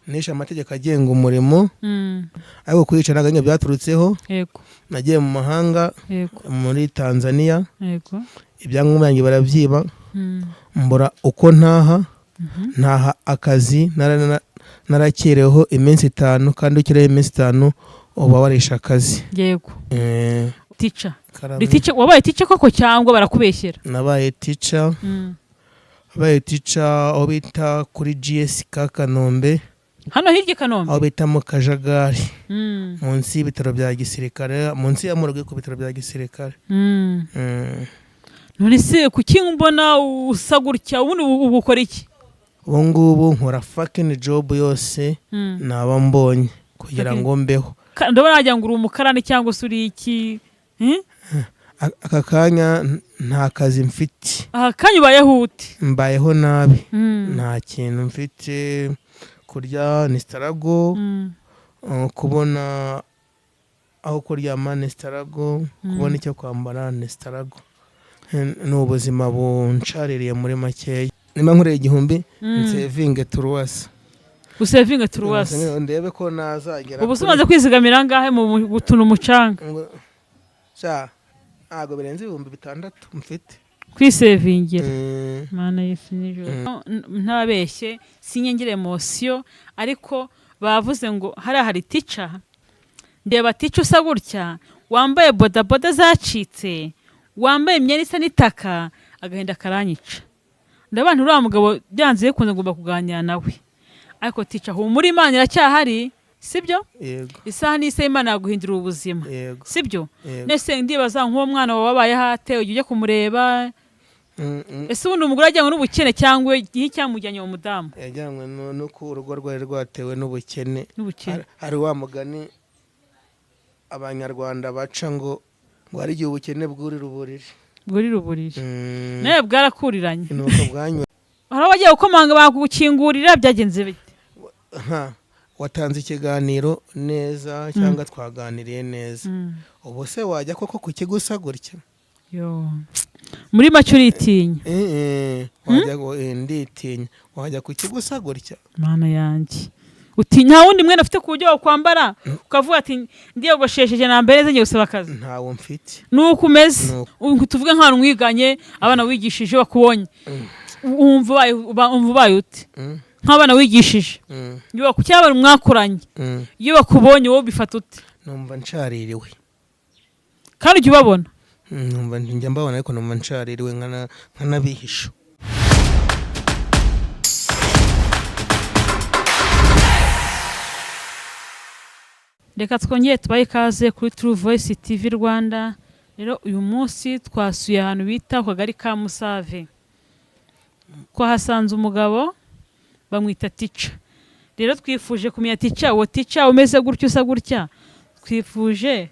Nishe amategeko agenga umurimo, ariko kuyica ntabwo ari byaturutseho. Nagiye mu mahanga, muri Tanzania, ibyangombwa byanjye barabyiba, mbura uko ntaha. Ntaha akazi narakereweho iminsi 5, kandi ukerewe iminsi 5 uba warishe akazi. Teacher. Karame. Uri teacher, wabaye teacher koko cyangwa barakubeshyera? Nabaye teacher. Nabaye teacher aho bita kuri GS ka Kanombe. Hano hirya i Kanombe? Aho bita mu Kajagari, munsi y'ibitaro bya gisirikare, munsi ya morgue ku bitaro bya gisirikare. None se kuki mbona usa gutya? Ubundi ubu ukora iki? Ubu ngubu nkora fucking job yose naba mbonye kugira ngo mbeho. Ndabona wagira ngo uri umukarani cyangwa se uri iki? Aka kanya nta kazi mfite. Aha kanya ubayeho ute? Mbayeho nabi. Nta kintu mfite, kurya ni struggle, kubona aho kuryama ni struggle, kubona icyo kwambara ni struggle. Ni ubuzima buncaririye muri makeya. Niba nkoreye 1000, nsevinge turuwasa. Usevinge turuwasa. Ndebe ko nazagera. Ubu se umaze kwizigamira angahe mu gutuna umucanga? Sha, ntabwo birenze 6000 mfite. Kwisevingira. Mana y'isi n'ijuru. Ntabeshye, sinyengere emotion, ariko bavuze ngo hariya hari teacher. Ndeba teacher usa gutya, wambaye bodaboda zacitse, wambaye imyenda isa n'itaka, agahinda karanyica. Ndabona uriya mugabo byanze bikunze ngomba kuganira nawe. Ariko teacher, humura, Imana iracyahari, sibyo? Yego. Isaha n'isaha Imana yaguhindurira ubuzima. Yego. Sibyo? Yego. Nese ndibaza nk'uwo mwana wawe wabayeho ate? Ujya ujya kumureba? Ese ubundi umugore ajyanywe n'ubukene cyangwa igihe cyamujyanye uwo mudamu? Yajyanywe n'uko urugo rwari rwatewe n'ubukene. N'ubukene. Hari wa mugani Abanyarwanda baca ngo hari igihe ubukene bwurira uburiri. Bwurira uburiri. Nawe bwarakuriranye. Nuko bwanywe. Hari abagiye gukomanga bakugukingurira, byagenze bite? Ha, watanze ikiganiro neza cyangwa twaganiriye neza. Ubu se wajya koko ku kigo usa gutya? Yo. Muri make uritinya. Wajya ngo nditinya, wajya ku kigo usa gutya? Mana yanjye, uti nta wundi mwenda ufite ku buryo wakwambara ukavuga ati ndiyogoshesheje, nambere neza, ngiye gusaba akazi? Ntawo mfite. Nuko umeze. Nuko. Ubu tuvuge nk'ahantu mwiganye, abana wigishije bakubonye, wumva ubaye ute? Nk'abana wigishije, iyo cyangwa mwakoranye, iyo bakubonye wowe ubifata ute? Numva nshaririwe. Kandi ujya ubabona? Numva njya mbabona, ariko numva nshaririwe nkanabihisha. Reka twongere tubahe ikaze kuri True Voice TV Rwanda. Rero uyu munsi twasuye ahantu bita ku kagari ka Musave, twahasanze umugabo bamwita Teacher. Rero twifuje kumenya Teacher, uwo Teacher umeze gutya, usa gutya. Twifuje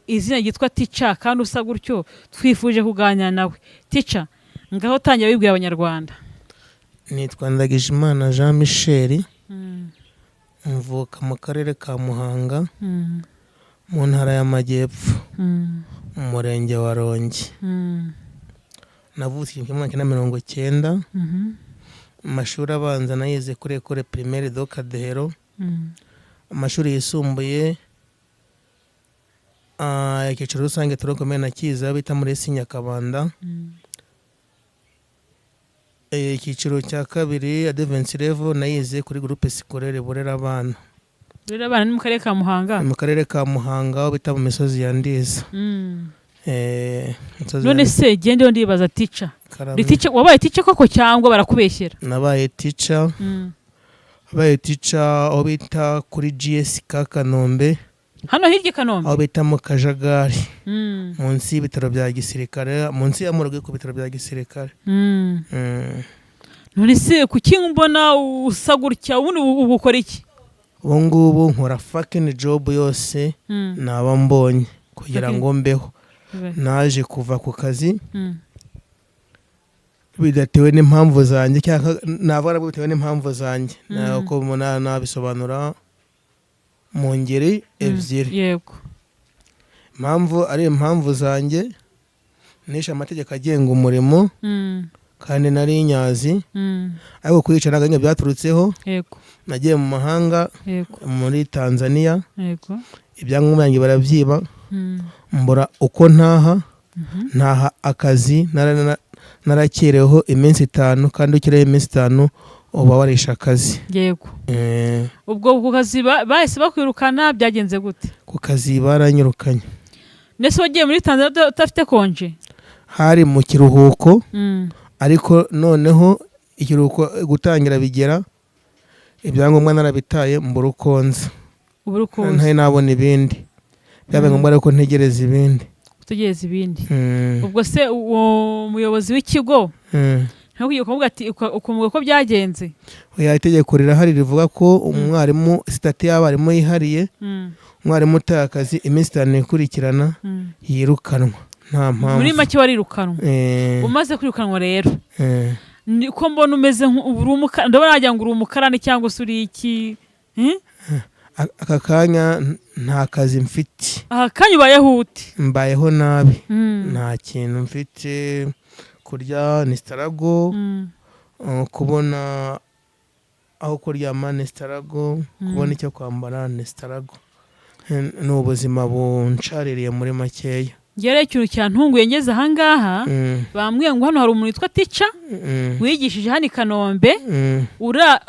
izina ryitwa Teacher kandi usa gutyo, twifuje kuganira nawe. Teacher, ngaho tangira wibwira Abanyarwanda. Nitwa Ndagijimana Jean Michel, mvuka mu karere ka Muhanga, mu ntara y'Amajyepfo, mu murenge wa Rongi. Navutse 1990. Amashuri abanza nayize kuri École Primaire de Kadehero. Amashuri yisumbuye, icyiciro rusange tronc commun na Kiza bita muri ES Nyakabanda. Icyiciro cya kabiri, Advanced Level, nayize kuri Groupe Scolaire Burera Abana. Rero abana ni mu karere ka Muhanga? Mu karere ka Muhanga, aho bita mu misozi ya Ndiza. Imisozi None ya se gende ndibaza teacher. Karame. Uri teacher, wabaye teacher koko cyangwa barakubeshyera? Nabaye teacher. Nabaye teacher aho bita kuri GS ka Kanombe. Hano hirya i Kanombe? Aho bita mu Kajagari, munsi y'ibitaro bya gisirikare, munsi ya morgue ku bitaro bya gisirikare. None se kuki mbona usa gutya? Ubundi ubu ukora iki? Ubu ngubu nkora fucking job yose naba mbonye kugira ngo mbeho. Naje kuva ku kazi bidatewe n'impamvu zanjye, cyangwa navuga nabwo bitewe n'impamvu zanjye. Uko nabisobanura mu ngeri ebyiri. Impamvu ari impamvu zanjye, nishe amategeko agenga umurimo. Kandi nari nyazi. Ariko kuyica ntabwo ari njye byaturutseho. Nagiye mu mahanga, muri Tanzania, ibyangombwa byanjye barabyiba, mbura uko ntaha. Ntaha akazi narakereweho iminsi 5, kandi ukerewe iminsi 5 uba warishe akazi. Ubwo ku kazi bahise bakwirukana, byagenze gute? Ku kazi baranyirukanye. Ndetse wagiye muri Tanzania udafite congé? Hari mu kiruhuko, ariko noneho ikiruhuko gutangira bigera ibyangombwa narabitaye, mbura uko nza. Ubura uko uza. Ntari nabona ibindi, byabaye ngombwa rero ko ntegereza ibindi. Utegereza ibindi. Ubwo se uwo muyobozi w'ikigo ntukwiye kuvuga ati ukumva ko byagenze? Oya, itegeko rirahari rivuga ko umwarimu, statut y'abarimu yihariye, umwarimu utaye akazi iminsi 5 ikurikirana yirukanwa nta mpamvu. Muri make warirukanwa. Umaze kwirukanwa rero, niko mbona umeze ndabona wagira ngo uri umukarani cyangwa se uri iki? Aka kanya nta kazi mfite. Aha kanya ubayeho ute? Mbayeho nabi. Nta kintu mfite, kurya ni struggle, kubona aho kuryama ni struggle, kubona icyo kwambara ni struggle. Ni ubuzima bunshaririye muri makeya. Njyewe rero ikintu cyantunguye ngeze ahangaha, bambwiye ngo hano hari umuntu witwa Teacher wigishije hano i Kanombe,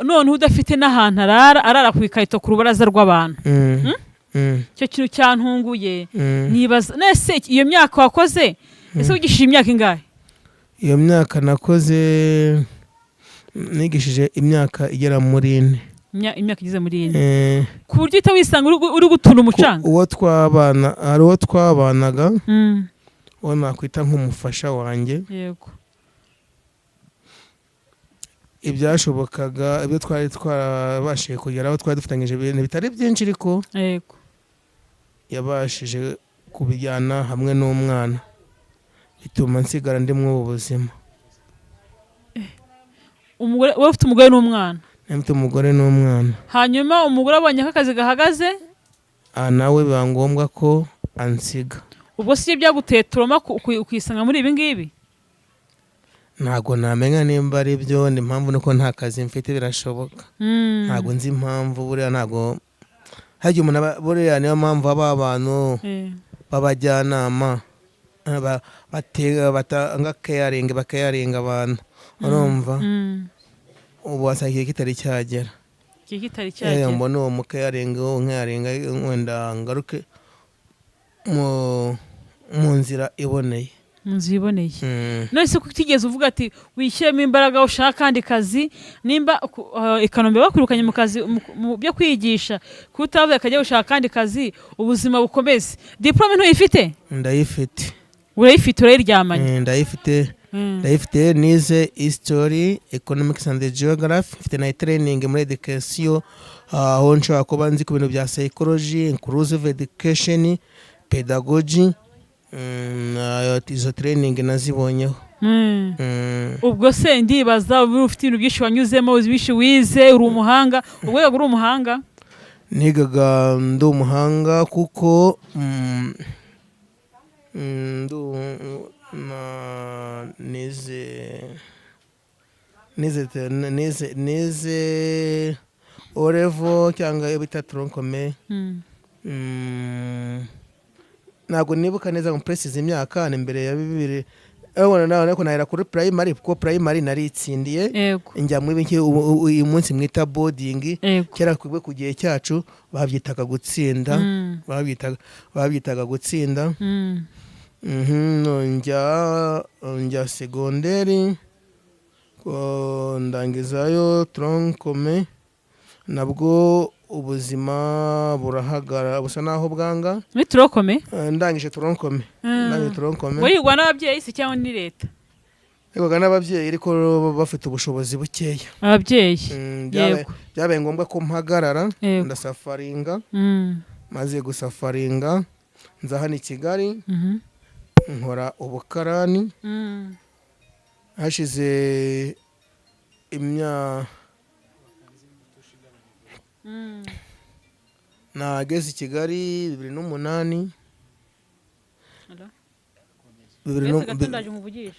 noneho udafite n'ahantu arara, arara ku ikarito ku rubaraza rw'abantu. Icyo kintu cyantunguye. Nibaza nese iyo myaka wakoze, ese wigishije imyaka ingahe? Iyo myaka nakoze, nigishije imyaka igera muri 4. Imyaka igeze muri 4, ku buryo uhita wisanga uri gutunda umucanga? Uwo twabana, hari uwo twabanaga, uwo nakwita nk'umufasha wanjye. Ibyashobokaga, ibyo twari twarabashije kugeraho, twari dufatanyije ibintu bitari byinshi, ariko yabashije kubijyana hamwe n'umwana, bituma nsigara ndi muri ubu buzima. Umugore, wowe ufite umugore n'umwana? Nari mfite umugore n'umwana. Hanyuma umugore abonye ko akazi gahagaze? Ah, nawe biba ngombwa ko ansiga. Ubwo si byaguteye trauma ukisanga muri ibi ngibi? Ntabwo namenya nimba ari byo. Ni impamvu nuko nta kazi mfite, birashoboka. Ntabwo nzi impamvu. Buriya ntabwo harya umuntu buriya niyo mpamvu haba abantu b'abajyanama, batanga caring, bakayaringa abantu, urumva? Ubu wasanga igihe kitari cyagera. Igihe kitari cyagera. Mbona uwo mukayaringa, uwo nkayaringa, wenda ngaruke mu nzira iboneye. Mu nzu iboneye. None se ko utigeze uvuga ati wishyiremo imbaraga ushaka akandi kazi, nimba i Kanombe bakwirukanye mu kazi mu byo kwigisha, kuba utavuye akajya gushaka akandi kazi, ubuzima bukomeze? Diplôme ntuyifite? Ndayifite. Urayifite, urayiryamanye? Ndayifite. Ndayifite. Nize history, economics and geography, mfite na training muri education, aho nshobora kuba nzi ku bintu bya psychology, inclusive education, pedagogy. Izo training nazibonyeho. Ubwo se ndibaza, uba ufite ibintu byinshi wanyuzemo, uzi byinshi wize, uri umuhanga, ubwo wigaga uri umuhanga? Nigaga ndi umuhanga kuko nize O level cyangwa iyo bita tronc commun. Ntabwo nibuka neza ngo precise imyaka, ni mbere ya 2000. Urabona nawe, ariko nahera kuri primary, kuko primary naritsindiye, njya muri iki uyu munsi mwita boarding. Kera twebwe ku gihe cyacu babyitaga gutsinda. Babyitaga gutsinda. No, njya segonderi, ndangizayo tronc commun, nabwo ubuzima burahagara, busa naho bwanga. Muri tronc commun? Ndangije tronc commun. Ndangije tronc commun. Wigwa n'ababyeyi se cyangwa ni leta? Nigaga n'ababyeyi, ariko bafite ubushobozi bukeya. Ababyeyi. Byabaye ngombwa ko mpagarara, ndasafaringa. Maze gusafaringa nza hano i Kigali, nkora ubukarani. Hashize imyaka, nageze i Kigali 2008. Hello? Bibiri Mbese gato ndaje nkuvugishe.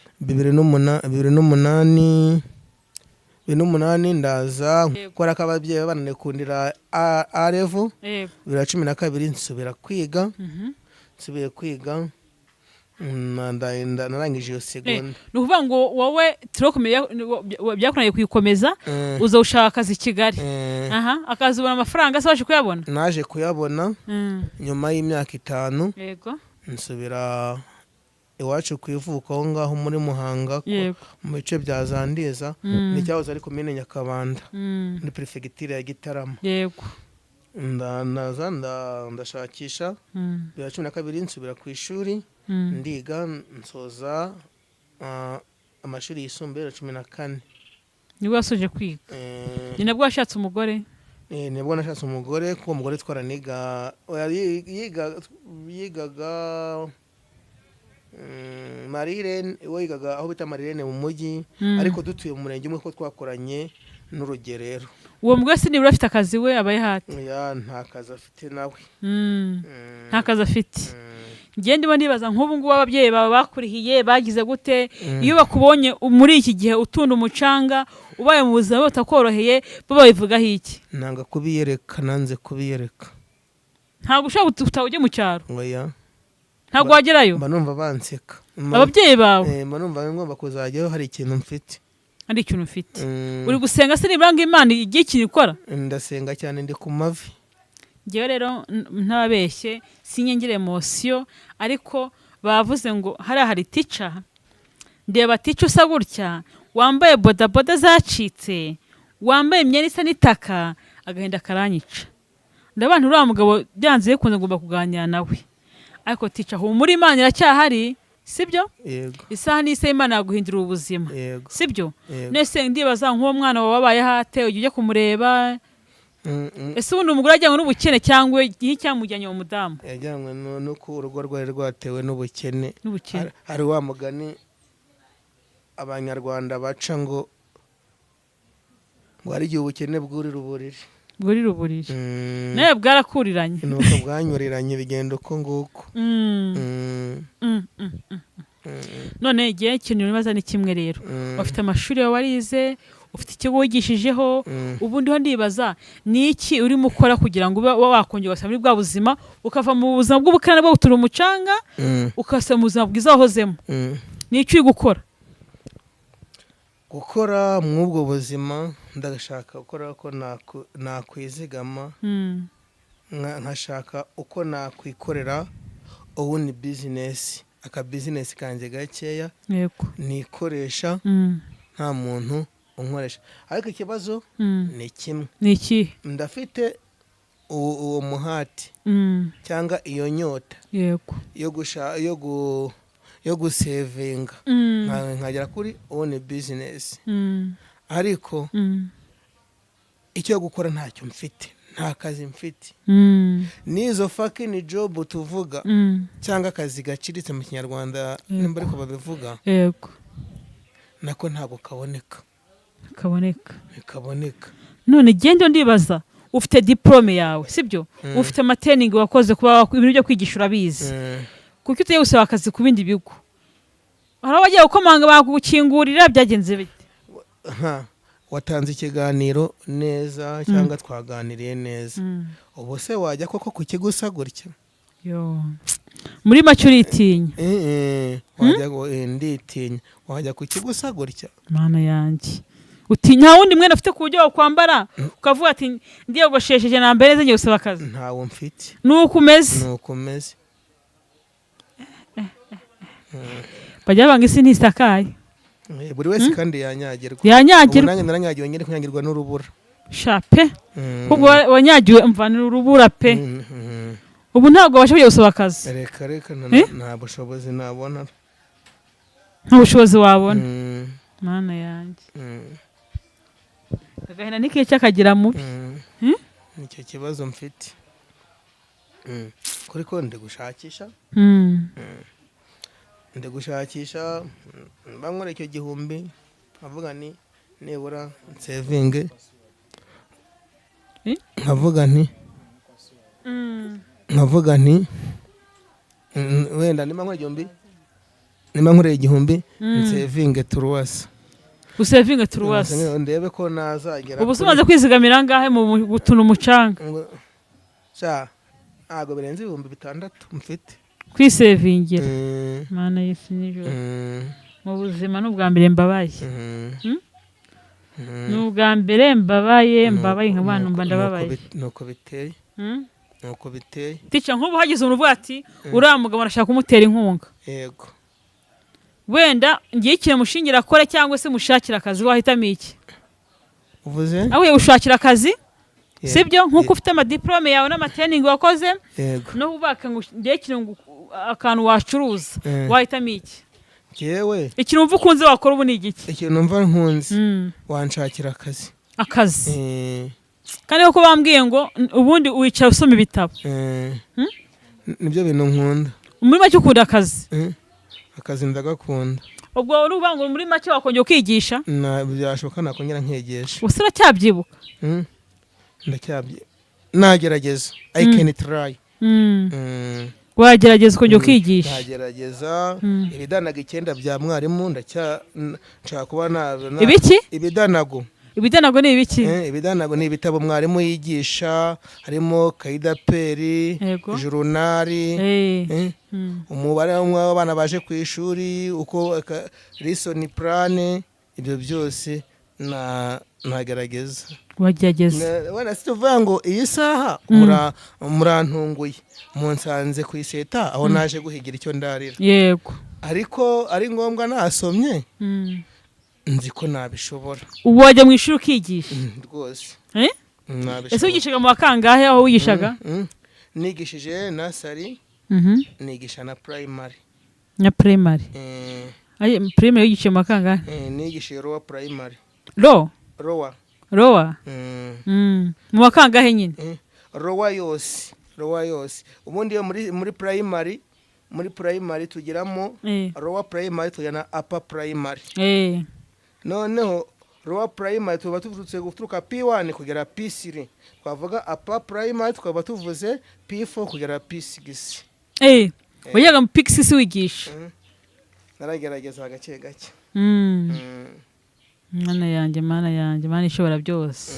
2008 ndaza kubera ko ababyeyi bananiwe kundira A level. 2012 nsubira kwiga. Nsubiye kwiga, narangije iyo seconde. Ni ukuvuga ngo wowe tronc commun byakunaniye kuyikomeza, uza gushaka akazi i Kigali. Aha akazi ubona amafaranga se, waje kuyabona? Naje kuyabona nyuma y'imyaka 5. Nsubira iwacu ku ivuko aho ngaho muri Muhanga, mu bice bya Zandiza, n'icyahoze ari komine Nyakabanda, muri perefegitura ya Gitarama. Ndaza ndashakisha. 2012 nsubira ku ishuri, ndiga, nsoza amashuri yisumbuye 2014. Nibwo wasoje kwiga? Ni nabwo washatse umugore? Nibwo nashatse umugore, kuko umugore twaraniga, oya, yigaga Marirene, we yigaga aho bita Marirene mu mujyi, ariko dutuye mu murenge umwe, ko twakoranye n'urugerero. Uwo mugore se nibura afite akazi, we abaye hati? Ya, nta kazi afite nawe. Nta kazi afite. Mm. Njye ndimo nibaza nk'ubu ngubu ababyeyi bawe bakurihiye bagize gute iyo bakubonye muri iki gihe utunda umucanga, ubaye mu buzima butakoroheye, bo babivugaho iki? Nanga kubiyereka, nanze kubiyereka. Ntabwo ushobora gutaha ujye mu cyaro? Oya. Ntabwo wagerayo? Mba numva banseka. Ababyeyi bawe? Mba numva ngomba kuzajyayo hari ikintu mfite. Hari ikintu ufite. Uri gusenga se nibura ngo Imana igire ikintu ikora? Ndasenga cyane, ndi ku mavi. Ngewe rero ntababeshye, sinyengere emotion, ariko bavuze ngo hariya hari teacher. Ndeba teacher usa gutya, wambaye bodaboda zacitse, wambaye imyenda isa n'itaka, agahinda karanyica. Ndabona uriya mugabo byanze bikunze ngomba kuganira nawe. Ariko teacher, humura, Imana iracyahari, sibyo? Yego. Isaha n'isaha Imana yaguhindura ubuzima. Yego. Sibyo? Yego. Nese ndibaza nk'uwo mwana wawe wabaye hate, ujya ujya kumureba? Ese ubundi umugore ajyanywe n'ubukene cyangwa igihe cyamujyanye uwo mudamu? Yajyanywe n'uko urugo rwari rwatewe n'ubukene. N'ubukene. Hari wa mugani Abanyarwanda baca ngo hari igihe ubukene bwurira uburiri. Bwurira uburiri. Nawe bwarakuriranye. Nuko bwanyuriranye, bigenda uko nguko. None igihe ikintu nibaza ni kimwe rero. Ufite amashuri yawe warize, ufite ikigo wigishijeho. Ubundi ho ndibaza ni iki urimo ukora kugira ngo ube wakongera ugasubira muri bwa buzima, ukava mu buzima bw'ubukene bwo gutura umucanga, ugasubira mu buzima bwiza wahozemo? Ni iki uri gukora? Gukora mw'ubwo buzima, ndashaka gukora ko nakwizigama, nkashaka uko nakwikorera ubundi business, aka business kanjye gakeya nikoresha, nta muntu unkoresha. Ariko ikibazo ni kimwe. Ni ikihe? Ndafite uwo muhati cyangwa iyo nyota yo gusevinga, nkagera kuri own business, ariko icyo gukora ntacyo mfite, nta kazi mfite. N'izo fucking job tuvuga, cyangwa akazi gaciritse mu Kinyarwanda, nimba ariko babivuga, nako ntabwo kaboneka. Kaboneka. Ntikaboneka. None genda, ndibaza, ufite diplôme yawe, sibyo? Ufite ama training wakoze, kuba ibintu byo kwigisha urabizi. Kuko ugiye gusaba akazi ku bindi bigo, hari abagiye gukomanga bakugukingurira? Byagenze bite? Ha, watanze ikiganiro neza cyangwa twaganiriye neza. Ubu se wajya koko ku kigo usa gutya? Yo. Muri make uritinya? Wajya nditinya. Wajya ku kigo usa gutya? Mana yanjye, uti nta wundi mwenda ufite ku buryo wakwambara ukavuga ati ndiyogoshesheje, nambaye neza, ngiye gusaba akazi? Ntawo mfite. Nuko umeze? Ni uko umeze. Bajya banga isi ntisakaye. Buri wese kandi yanyagirwa. Ubu Yanyagirwa. nanjye naranyagiwe, nyine kunyagirwa n'urubura. Sha pe. Ubwo wanyagiwe mvanira urubura pe. Ubu ntabwo wabasha kujya gusaba akazi? Reka reka, Eh? nta bushobozi nabona. Nta bushobozi wabona. Mana yanjye. Agahinda n'ikica kagira mubi. Nicyo kibazo mfite. Kuri ko ndi gushakisha, ndi gushakisha, mba nkora icyo gihumbi nkavuga ni nibura nsevinge. Eh? Nkavuga nti wenda nimba nkora 1000. Nimba nkoreye 1000, nsevinge turuwasa. Usevinge turuwasa. Ndebe ko nazagera. Ubu se umaze kwizigamira angahe mu gutuna umucanga? Sha, ntabwo birenze 6000 mfite. Kwisevingira. Mana y'isi n'ijuru, mu buzima ni ubwa mbere mbabaye. Ni ubwa mbere mbabaye, mbabaye nka bantu mba ndababaye. Nuko biteye. Nuko biteye. Teacher, nk'ubu hagize umuntu uvuga ati uriya mugabo arashaka kumutera inkunga, Yego. wenda ngiye ikintu mushingira akore cyangwa se mushakira akazi, wahitamo iki? Uvuze? Aho ushakira akazi. Yego. Sibyo? Nk'uko ufite amadiplome yawe n'amatraining wakoze, Yego. no ubaka ngo ngiye ikintu akantu wacuruza, wahitamo iki? Jewe? Ikintu wumva ukunze wakora ubu ni igiki? Ikintu numva nkunze, wanshakira akazi. Akazi. Kandi koko bambwiye ngo ubundi wicara usoma ibitabo. Nibyo bintu nkunda. Muri make ukunda akazi. Akazi ndagakunda. Ubwo uruvuga ngo muri make wakongera ukigisha? Byashoboka nakongera nkigisha. Gusa uracyabyibuka? Ndacyabye, nagerageza, I can try. Wagerageza ukongera ukigisha? Nagerageza. Ibidanago 9 bya mwarimu ndacya nshaka kuba na Ibiki? Ibidanago. Ibidanago ni ibiki? Ibidanago ni ibitabo mwarimu yigisha, harimo kayidaperi, journal, umubare w'abana baje ku ishuri, uko lesson plan, ibyo byose na nagerageza. Wagerageza. Wenda si tuvuga ngo iyi saha murantunguye, munsanze ku iseta aho naje guhigira icyo ndarira. Ariko ari ngombwa nasomye, nzi ko nabishobora. Ubu wajya mu ishuri ukigisha? Rwose. Eh? Nabishobora. Ese wigishaga mu wa kangahe aho wigishaga? Nigishije nursery, nigisha na primary. Na primary. Aye, primary wigishije mu wa kangahe? Nigishije lower primary. Lo? Lower. Lower. Mu wa kangahe nyine? Lower yose, lower yose. Ubundi iyo muri primary tugiramo lower primary, tugira na upper primary. Noneho lower primary tuba tuvutse guturuka P1 kugera P3, twavuga upper primary tukaba tuvuze P4 kugera P6. Wajyaga mu P6 wigisha? Naragerageza gake gake. Mana yanjye, Mana yanjye, Mana ishobora byose.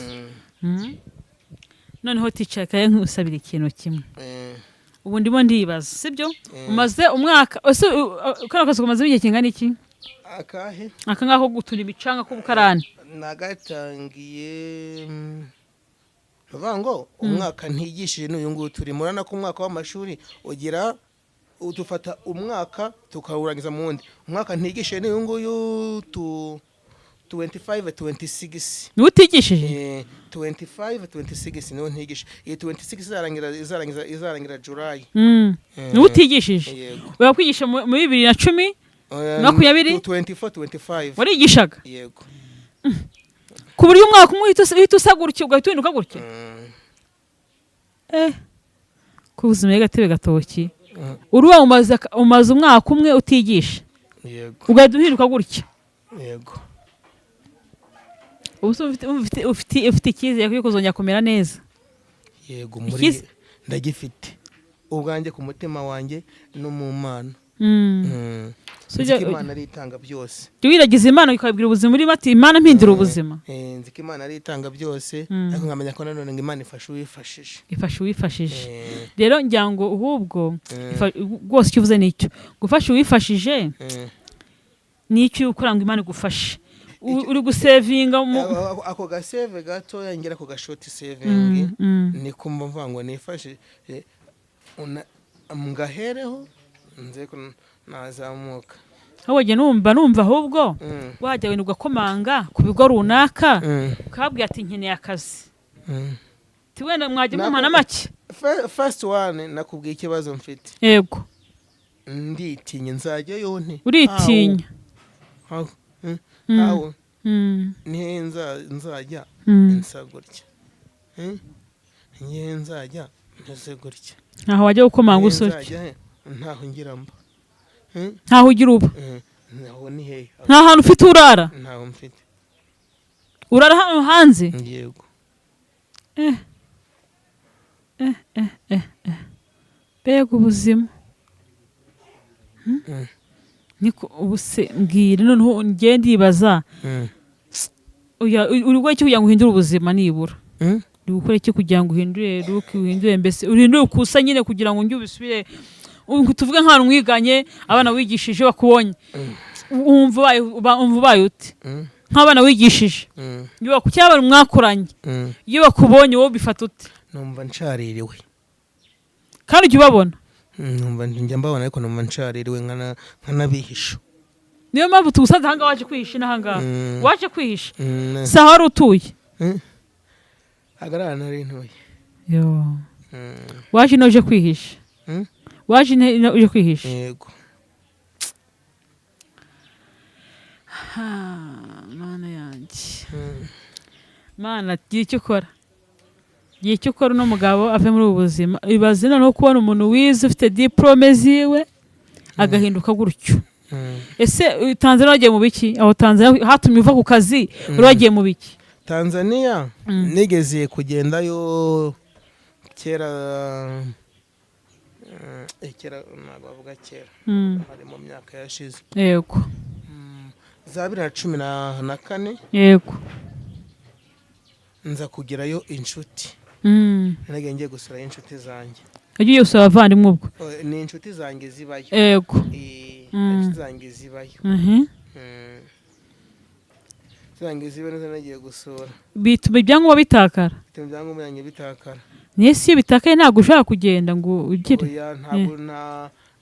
Noneho teacher, kaye nkusabira ikintu kimwe. Ubu ndimo ndibaza, sibyo? Umaze umwaka ese kano kazi umaze igihe kingana iki? Akahe? Aka ngako gutunda imicanga k'ubukarani. Nagatangiye, uvuga ngo umwaka ntigishije n'uyu nguyu turi. Murabona ko umwaka w'amashuri ugira dufata umwaka tukawurangiza mu wundi umwaka. Ntigishije n'uyu nguyu tu 25 26. Niwe utigishije? 25 26 niwo ntigisha. Iyi 26 izarangira July. Niwe utigishije? Yego. Wakwigisha muri 2010 20? 24 25. Warigishaga? Yego. Ku buryo umwaka umwe uhita usa gutya, ugahita uhinduka gutya? Ku buzima y'agatebe gatoki. Uruba umaze umwaka umwe utigisha, Yego. ugahita uhinduka gutya? Yego. Ubu se ufite icyizere ko kuzongera kumera neza? Yego, muri ndagifite ubwanjye ku mutima wanjye no mu Mana. So Nzi ko Imana ari itanga byose. Jya wiragiza Imana, ukabwira ubuzima urimo ati: "Imana, mpindura ubuzima." Nzi ko Imana ari itanga byose, ariko nkamenya ko nanone ngo Imana ifasha uwifashije. Ifasha uwifashije. Rero ngira ngo ahubwo rwose icyo uvuze nicyo, gufasha uwifashije, nicyo ukora ngo Imana igufashe. Uri gusevinga mu Ako gasave gatoya ngira, ako gashort saving, niko mba mvuga ngo nifashe, ngahereho nze ko nazamuka. Aho wajya numva ahubwo wajya wenda ugakomanga ku bigo runaka, ukababwira ati: "Nkeneye akazi." Ati: "Wenda mwajya mumpa na make." First one, nakubwiye ikibazo mfite. Nditinya, nzajyayo nte? Uritinya. How? How? Nihe nzajya nsa gutya? Nihe nzajya meze gutya? Ntaho wajya gukomanga Nihe usutse. nzajya he? Ntaho ngira mba. Ntaho ugira uba. Ntaho ni hehe? Nta hantu ufite urara? Ntaho mfite. Urara hano hanze? Yego. Eh eh eh eh eh, mbega ubuzima! Niko ubu se mbwira, noneho njye ndibaza, uri gukora iki kugira ngo uhindure ubuzima nibura? Uri gukora iki kugira ngo uhindure look, uhindure mbese, uhindure ukusa nyine, kugira ngo njye ubisubire? Tuvuge nk'ahantu mwiganye, abana wigishije bakubonye, wumva ubaye ute? Nk'abana wigishije, cyangwa abantu mwakoranye, iyo bakubonye wowe ubifata ute? Numva nshaririwe. Kandi ujya ubabona? Numva njya mbabona, ariko numva nshaririwe, nkanabihisha. Niyo mpamvu tugusanze ahangaha, waje kwihisha n'ahangaha. Waje kwihisha. Si aho wari utuye? Hagarara, nari ntuye. Yo. Waje ino uje kwihisha? Waje ino uje kwihisha? Yego. Ha, Mana yanjye! Mana, gira icyo ukora, gira icyo ukora uno mugabo ave muri ubu buzima. Ibaze noneho kubona umuntu wize, ufite diporome ziwe, agahinduka gutyo. Ese Tanzania wagiye mu biki? Aho Tanzania hatumye uva ku kazi, uri wagiye mu biki? Tanzania, nigeze kugendayo kera, kera ntabwo bavuga kera, hari mu myaka yashize, za 2014. Nza kugerayo inshuti, nagiye ngiye gusurayo inshuti zanjye. Wagiye gusura abavandimwe ubwo? Oh, ni inshuti zanjye zibayo. Inshuti zanjye zibayo. Inshuti zanjye zibayo nizo nagiye gusura. Bituma ibyangombwa bitakara? Bituma ibyangombwa byanjye bitakara. Nese iyo bitakaye ntabwo ushobora kugenda ngo ugire? Oya, ntabwo,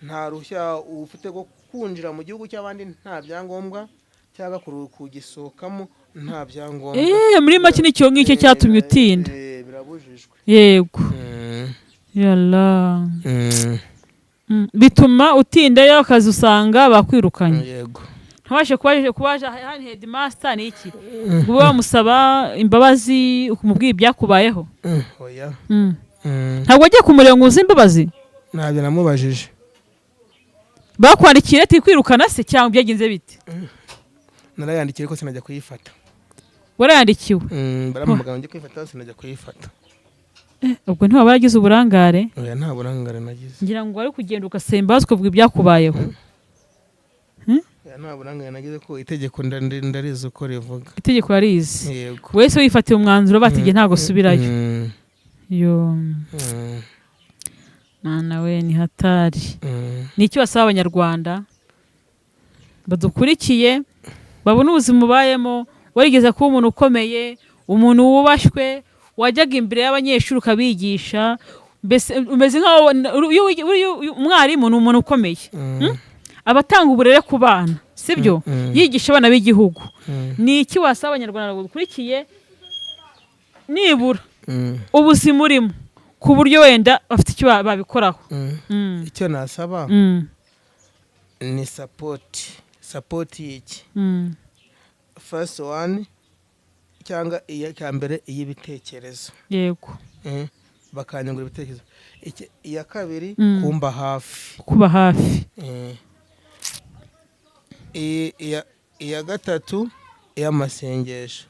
nta ruhushya ufite rwo kwinjira mu gihugu cy'abandi nta byangombwa, cyangwa kugisohokamo nta byangombwa. Muri make nicyo ngicyo cyatumye utinda. Birabujijwe. Yala. Bituma utindayo akazi, usanga bakwirukanye. Yego. Ntubashe kubaje hano headmaster ni iki, ngo ube wamusaba imbabazi, ukumubwira ibyakubayeho? Oya. Ntabwo wagiye kumureba ngo uze imbabazi? Ntabyo namubajije. Bakwandikiye ati kwirukana se, cyangwa byagenze bite? Narayandikiye ariko sinajya kuyifata. Warayandikiwe? Barampamagara ngo njye kuyifata, sinajya kuyifata. Ubwo ntiwaba waragize uburangare? Oya, nta burangare nagize. Ngira ngo wari kugenda ugasaba imbabazi, ukavuga ibyakubayeho. Oya, nta burangare nagize, ko itegeko ndarizi uko rivuga. Itegeko yarizi? Yego. Wese wifatiye umwanzuro bati igihe ntabwo usubirayo. Yo. Mwana we, ni hatari. Ni icyo basaba abanyarwanda badukurikiye, babona ubuzima ubayemo, warigeze kuba umuntu ukomeye, umuntu wubashywe, wajyaga imbere y'abanyeshuri ukabigisha, mbese umeze nkaho umwarimu ni umuntu ukomeye, aba atanga uburere ku bana, sibyo? Yigisha abana b'igihugu. Ni iki wasaba abanyarwanda badukurikiye, nibura ubuzima urimo, ku buryo wenda bafite icyo babikoraho? Icyo nasaba ni support. Support y'iki? First one, cyangwa iya mbere, iy'ibitekerezo. Bakanyungura ibitekerezo. Iya kabiri, kumba hafi. Kuba hafi. Iya gatatu, iy'amasengesho.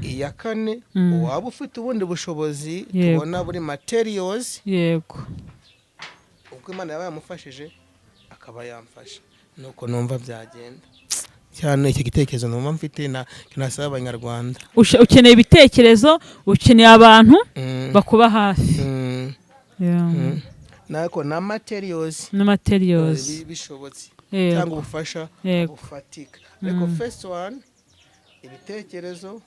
Iya kane, waba ufite ubundi bushobozi tubona buri materials, ubwo Imana yaba yamufashije akaba yamfasha, nuko numva byagenda cyane. Icyo gitekerezo numva mfite na nasaba abanyarwanda. Ukeneye ibitekerezo, ukeneye abantu bakuba hafi. Nako na materials. Na materials. Bishobotse, cyangwa ubufasha bufatika, ariko first one, ibitekerezo,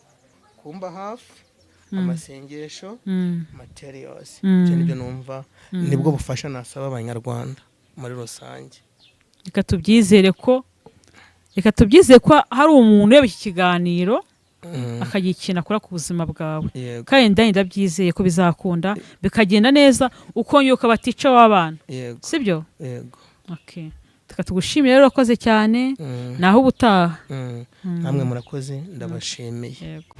kumba hafi, amasengesho, materials. Ibyo nibyo numva nibwo bufasha nasaba abanyarwanda muri rusange. Reka tubyizere ko hari umuntu ureba iki kiganiro akagira ikintu akora ku buzima bwawe. Kandi ndani ndabyizeye ko bizakunda, bikagenda neza, ukongera ukaba teacher w'abana. Yego. Sibyo? Yego. Okay. Reka tugushimire rero, urakoze cyane. Naho ubutaha. Namwe murakoze, ndabashimiye. Yego.